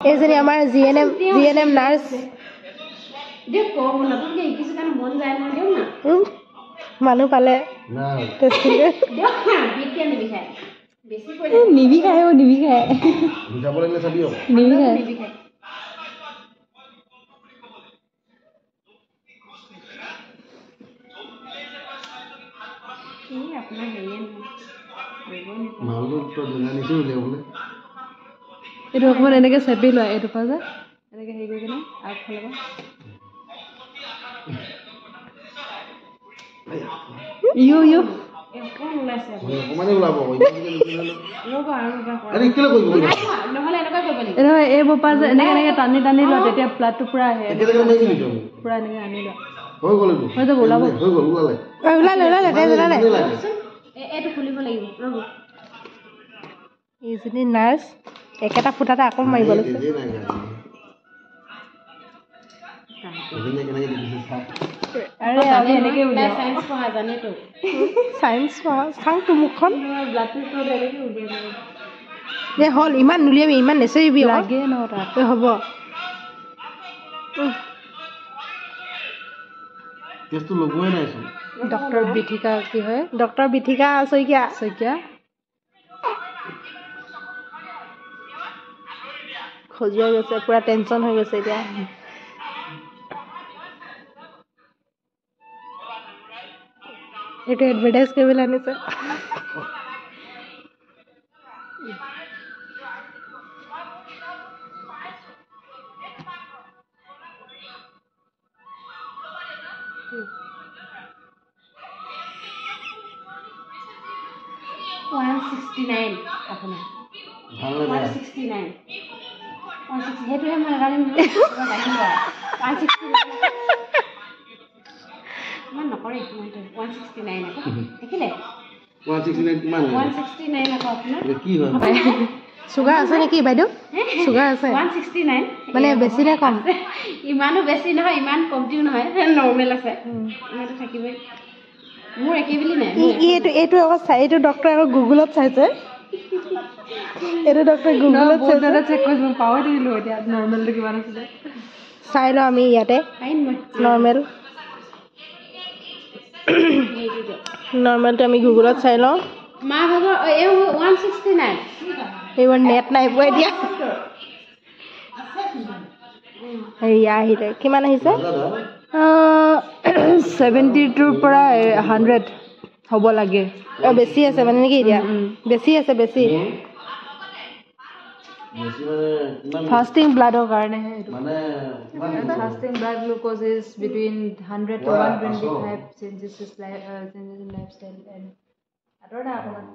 এইজনী আমাৰ G N M nurse. দিয়ক, কম নতুনকৈ শিকিছোঁ কাৰণে মন যায় নহয়। দিয়ক না। মানুহ পালে নাই। টেষ্টিং। দিয়ক না, বিষ কিয় নিবিষায়? বেছি কৈ নিবিষায় অ', নিবিষায়। বুজাব লাগিলে চাবি আকৌ। নিবিষায়। নিবিষায়। এই আপোনাৰ হেৰিয়ে নহয়, কৰিবই নাপায়। মালটো তই নাজানিছো উলিয়াবলৈ। এইটো অকণমান এনেকৈ চেপি লোৱা, এইটো পৰা যে এনেকৈ হেৰি কৰি কিনে আগফালৰ পৰা। ইউ ইউ। এই অকণ ওলাইছে। অকণমানে ওলাব আকৌ, ইমানকে নুলিয়ালে। ৰ'ব, আৰু এবাৰ কৰা। আৰে, কেলৈ কৰিব? নহ'লে এনেকুৱা কৰিব লাগিব। নহয়, এইবোৰ পৰা যে এনেকৈ এনেকৈ টানি টানি লোৱা, তেতিয়া ব্লাডটো পূৰা আহে। একে জেগাত মাৰিবি নেকি? পূৰা এনেকৈ আনি লোৱা। হৈ গ'ল এইটো। হৈ যাব, ওলাব। হৈ গ'ল, ওলালে। ওলালে, ওলালে, তেজ ওলালে। ইমানেই লাগে। এইটো খুলিব লাগিব, ৰ'ব। এইজনী নাৰ্ছ, একেটা ফুটাতে আকৌ মাৰিব লৈছে। তেজেই নাই গাত। এইজনীয়ে কেনেকে দেখিছে চা। আৰে, আমি এনেকৈ উলিয়াওঁ। চায়েন্স পঢ়া জানেতো। চায়েন্স পঢ়া, চাওঁতো মুখখন। ব্লাড টেষ্ট কৰোঁতে এনেকৈ উলিয়াই লওঁ। দে, হ'ল, ইমান নুলিয়াবি, ইমান নেচেৰিবি আকৌ। লাগে ন তাত। এই হ'ব। তেজটো লগোৱাই নাইচোন। ডক্টৰ বিথিকা কি হয়? ডক্টৰ বিথিকা শইকীয়া। শইকীয়া। খজুৱাই গৈছে, পূৰা টেনশ্যন হৈ গৈছে এতিয়া। এইটো এডভাৰটাইজ কৰিবলৈ আনিছে। 169 আপোনাৰ। ভাল নে ওৱান বেয়া? 69, 160, সেইটোহে মই নাজানিম নহয়, জানিম বাৰু। 169 ইমান নকৰে ইমানটো। 169 আকৌ দেখিলে। 169 কিমান হয়? 169 আকৌ আপোনাৰ। এতিয়া কি হয়? চুগাৰ আছে নেকি বাইদেউ? চুগাৰ আছে? 169। মানে বেছি নে কম? ইমানো বেছি নহয়, ইমান কমটিও নহয়, নৰ্মেল আছে। ইমানটো থাকিবই, মোৰ একেই বুলি নাই। ই এইটো আকৌ চাই, এইটো ডক্টৰে আকৌ গুগলত চাইছে। এইটো ডক্টৰে গুগলত বহুত চাইছে। দাদা চেক কৰিছোঁ, মই পাহৰি থাকিলোঁ এতিয়া নৰ্মেলটো কিমান আছিলে। চাই লওঁ আমি ইয়াতে। পাৰিম মই। নৰ্মেল। হেৰিটো দিয়ক। নৰ্মেলটো আমি গুগলত চাই লওঁ। মা ভাগৰ এই 169। এইবোৰ নেট নাই পোৱা এতিয়া। হেৰিয়া আহিলে, কিমান আহিছে? 72ৰ পৰা 100 হ'ব লাগে। অঁ, বেছি আছে মানে নেকি এতিয়া? বেছি আছে, বেছি। বেছি মানে কিমান? ফাষ্টিং ব্লাডৰ কাৰণেহে এইটো। মানে কিমান? Fasting blood glucose is between 100 to 125. Changes is life, changes in lifestyle and আঁতৰ না অকণমান।